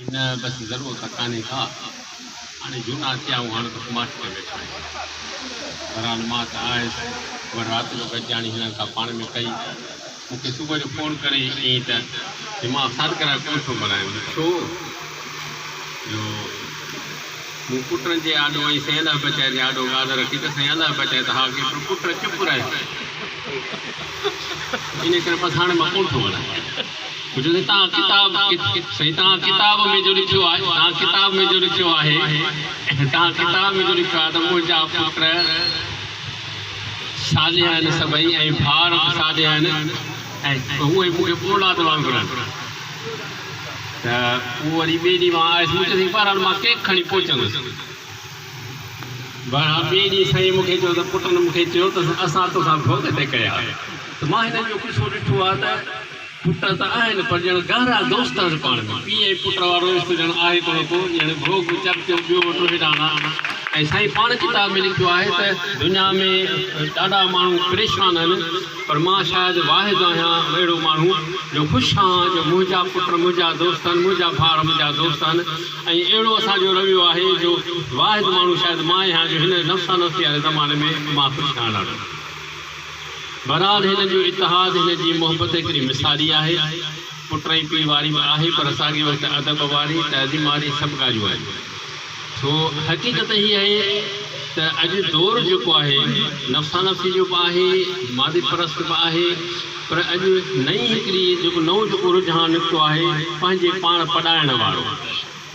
نه بس ضرورت ڪانهي ڪا، هاڻي جهونا ٿيا آهيون، هاڻ بس ماٺ ڪري ويٺا آهيون. بهرحال مان ته آيس، وري رات جو گڏجاڻي هنن سان پاڻ ۾ ڪئي. مون کي صبح جو فون ڪري چيائين ته هي مان سالگرهه ڪونه ٿو ملهايان. ڇو جو مون پٽن جي آڏو ۽ سائين الله بچائي جي آڏو ڳالهه رکي ته سائين الله بچائي ته ها ڪئي پر پٽ چپ رهيا. انهيء ڪري بس هاڻي مان ڪونه ٿو ملهايان. مون چيو سائين توهان ڪتاب سائين توهان ڪتاب ۾ جو لکيو آهي توهان ڪتاب ۾ جو لکيو آهي توهان ڪتاب ۾ جو لکيو آهي ته منهنجا پٽ صالح آهن سڀئي ۽ ڀائر به صالح آهن ۽ اهي مون کي اولاد وانگر آهن ته پوء وري ٻئي ڏينهن مان آيس مون چيو سائين بهرحال مان ڪيڪ کڻي پهچندس بهرحال ٻئي ڏينهن سائين مون کي چيو ته پٽن مون کي چيو ته اسان توسان ڀوڳ تي ڪيا ته مان هنن جو قصو ڏٺو آهي ته پٽ ته آهن پر ڄڻ گهرا دوست آهن پاڻ ۾. پيء ۽ پٽ وارو رشتو ڄڻ آهي ڪونه ڪو، ڄڻ ڀوڳ، چرچو، ٻيو وٽو هيڏانهن هوڏانهن. ۽ سائين پاڻ ڪتاب ۾ لکيو آهي ته دنيا ۾ ڏاڍا ماڻهو پريشان آهن پر مان شايد واحد آهيان اهڙو ماڻهو جو خوش آهيان جو منهنجا پٽ منهنجا دوست آهن، منهنجا ڀائر منهنجا دوست آهن ۽ اهڙو اسان جو رويو آهي جو واحد ماڻهو شايد مان آهيان جو هن نفسانفسي واري زماني ۾ مان خوش آهيان ڏاڍو. بهرحال هن جو اتحاد هن جي محبت هڪڙي مثالي آهي. پٽ ۽ پيء واري به آهي پر ساڳئي وقت ادب واري، تعظيم واري سڀ ڳالهيون آهن. سو حقيقت هي آهي ته اڄ دور جيڪو آهي نفسانفسي جو به آهي، مادي پرست به آهي پر اڄ نئين هڪڙي جيڪو نئون جيڪو رجحان نڪتو آهي پنهنجي پاڻ پڏائڻ وارو.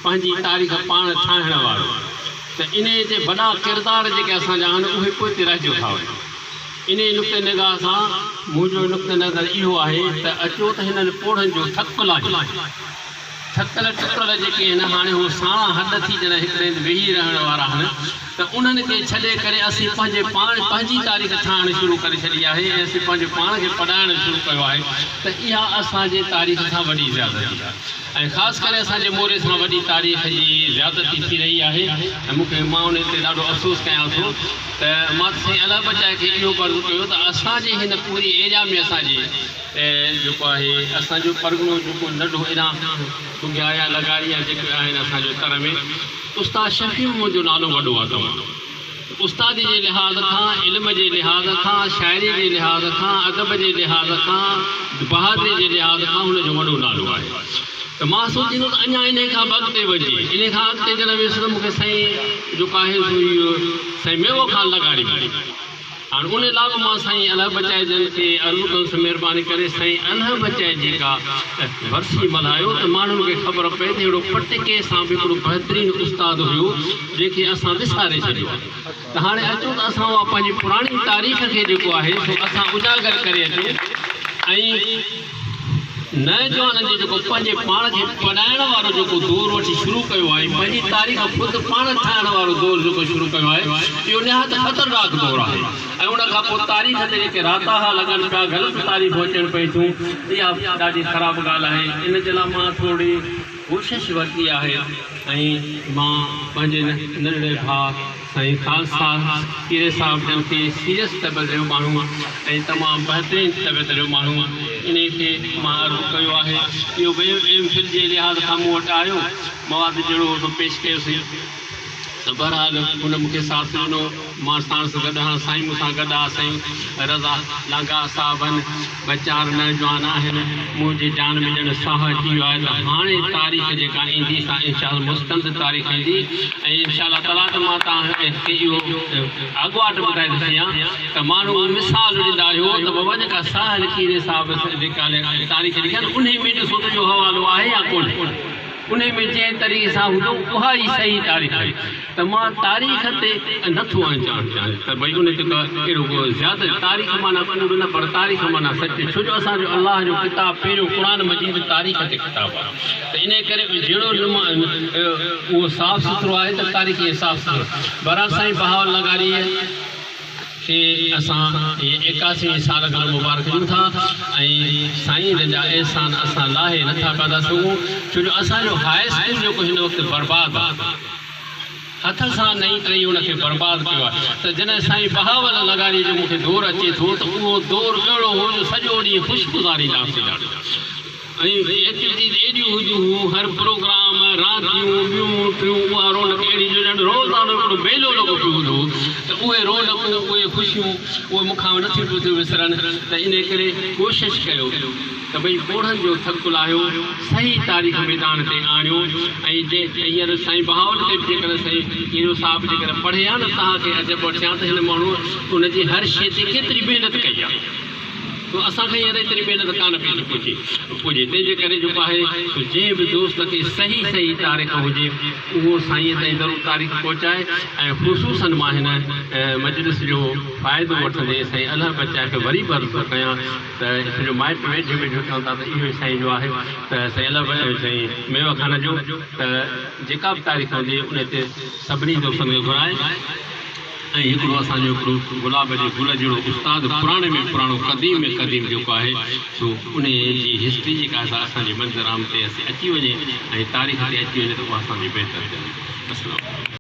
پنهنجي تاريخ پاڻ ٺاهڻ وارو ته انهيء تي وڏا ڪردار جيڪي اسان جا آهن اهي پوئتي رهجيو ٿا وڃن. انهيء نقطه نگاهه سان منهنجو نقطه نظر اهو آهي ته اچو ته هنن پوڙهن جو ٿڪ لاهيون. ٿڪل ٽٽل جيڪي آهن هاڻي هو ساڻا هڏ ٿي جڏهن هڪڙي هنڌ ويهي رهڻ وارا آهن ته انهن کي ڇڏي ڪري اسين پنهنجي پاڻ پنهنجي تاريخ ٺاهڻ شروع ڪري ڇڏي آهي ۽ اسين پنهنجو پاڻ کي پڏائڻ شروع ڪيو آهي ته اها اسان جي تاريخ سان وڏي زيادتي آهي. ۽ خاص ڪري اسان جي موري سان وڏي تاريخ جي زيادتي ٿي رهي آهي ۽ مون کي مان ان تي ڏاڍو افسوس ڪيان ٿو ته مان ته سائين الهه بچائي کي اهو به عرض ڪيو ته اسان جي هن پوري ايريا ۾ اسان جي جيڪو آهي اسان جو پرڳڻو جيڪو ننڍو ايڏانهن ٻگهيا يا لغاري يا جيڪي آهن اسان جو تر ۾ استاد شفيع محمد جو نالو وڏو آهي تمام استادي جي لحاظ کان، علم جي لحاظ کان، شاعري جي لحاظ کان، ادب جي لحاظ کان، بهادري جي لحاظ کان هن جو وڏو نالو آهي ته مان سوچيندو ته اڃا انهي کان به اڳتي وڃجي. انهي کان اڳتي جڏهن ويس ته مون کي سائين جيڪو آهي سو اهو سائين ميوو خان لغاري مليو. هاڻ ان لاء به مان سائين الهه بچائي جن کي عرض ڪندس مهرباني ڪري سائين الهه بچائي جي ڪا ورسي ملهايو ته ماڻهن کي خبر پئي ته اهڙو پٽڪي سان به هڪڙو بهترين استاد هيو جنهن کي اسان وساري ڇڏيو آهي ته هاڻي اچو ته اسان اها پنهنجي پراڻي تاريخ کي جيڪو آهي سو اسان اجاگر ڪري اچون ۽ نوجوانن جي جيڪو پنهنجي پاڻ کي پڙهائڻ وارو جيڪو دور وٺي شروع ڪيو آهي، پنهنجي تاريخ خود پاڻ ٺاهڻ وارو دور جيڪو شروع ڪيو آهي، اهو نهايت خطرناڪ دور آهي ۽ ان کان پوء تاريخ تي جيڪي راتاها لڳن پيا، غلط تاريخون اچن پئي ٿيون، اها ڏاڍي خراب ڳالهه آهي. ان جي لاء مان ٿورڙي ڪوشش ورتي آهي ۽ مان پنهنجي ننڍڙي ڀاء سائين خالصا کيري صاحب جن کي سيريس طبيعت جو ماڻهو ۽ تمام بهترين طبيعت جو ماڻهو انهي کي مان عرض ڪيو آهي اهو به ايم فل جي لحاظ کان مون وٽ آيو مواد جهڙو هو سو پيش ڪيوسين ته بهرحال هن مون کي ساٿ ڏنو مان ساڻس گڏ هان سائين مون سان گڏ آ سائين رضا لانگاهه صاحب آهن ٻه چار نوجوان آهن، منهنجي جان ۾ ڄڻ ساهه اچي ويو آهي ته هاڻي تاريخ جيڪا ايندي سا انشاء الله مستند تاريخ ايندي ۽ انشاء الله تعاليٰ ته مان توهان کي اهو اڳواٽ ٻڌائي ٿو ڇڏيان ته ماڻهو مثال ڏيندا آهيو ته بابا جيڪا ساحل کيري صاحب جيڪا تاريخ لکي آهي انهي ۾ ڏسو ته اهو حوالو آهي يا ڪونهي انهي ۾ جنهن طريقي سان هوندو اها ئي صحيح تاريخ آهي. ته مان تاريخ تي نه ٿو اچڻ چاهيان ته ڀئي ان تي ڪا اهڙو ڪو زياده تاريخ معنيٰ ڪوڙ نه پر تاريخ معنيٰ سچ ڇو جو اسان جو الله جو ڪتاب پهريون قرآن مجيد تاريخ تي ڪتاب آهي ته انهي ڪري جهڙو اهو صاف سٿرو آهي ته تاريخ ائين صاف سٿرو بهرحال سائين بهاول لغاريء کي اسان هيء ايڪاسيوين سالگرهه مبارڪ ڏيون ٿا ۽ سائين جن جا احسان اسان لاهي نه ٿا پيا ٿا سگهون ڇو جو اسان جو هاء اسڪول جيڪو هن وقت برباد آهي هٿ سان نئين ٽهي ان کي برباد ڪيو آهي ته جڏهن سائين بهاول لغاري جو مون کي دور اچي ٿو ته اهو دور اهڙو هو جو سڄو ڏينهن خوش گذارينداسين ڏاڍو. ۽ ايڪٽيوٽيز ايڏيون هونديون هيون، هر پروگرام، رانديون، ٻيون ٽيون، اها رونق اهڙي جو ڄڻ روزانو هڪڙو ميلو لڳو پيو هوندو هو ته اهي رونقون، اهي خوشيون، اهي مون کان نٿيون پيون ٿيون وسرن ته انهي ڪري ڪوشش ڪيو ته ڀئي پوڙهن جو ٿڪ لاهيو، صحيح تاريخ ميدان تي آڻيو ۽ جي هينئر سائين بهاول تي به جيڪڏهن سائين کيرو صاحب جيڪڏهن پڙهي ها نه توهان کي عجب وٺي ها ته هن ماڻهوء ان جي هر شيء تي ڪيتري محنت ڪئي آهي. سو اسان کي هينئر ايتري محنت ڪانه پئي ٿي پڄي پڄي تنهن جي ڪري جيڪو آهي سو جنهن به دوست کي صحيح صحيح تاريخ هجي اهو سائينء تائين ضرور تاريخ پهچائي ۽ خصوصاً مان هن مجلس جو فائدو وٺندي سائين الهه بچائي کي وري به عرض ٿو ڪيان ته سڄو مائٽ ويجهو ويجهو چون ٿا ته اهو ئي سائين جو آهي ته سائين الهه بچائي سائين ميوه خان جو ته جيڪا به تاريخ هجي ان تي سڀني دوستن کي گهرائي ۽ هڪڙو اسان جو هڪڙو گلاب جي گل جهڙو استاد پراڻي ۾ پراڻو قديم ۾ قديم جيڪو آهي سو انهي جي هسٽري جيڪا آهي سا اسان جي منظر عام تي اچي وڃي ۽ تاريخ تي اچي وڃي ته اها اسان جي بهتر ٿيندي. اسلام.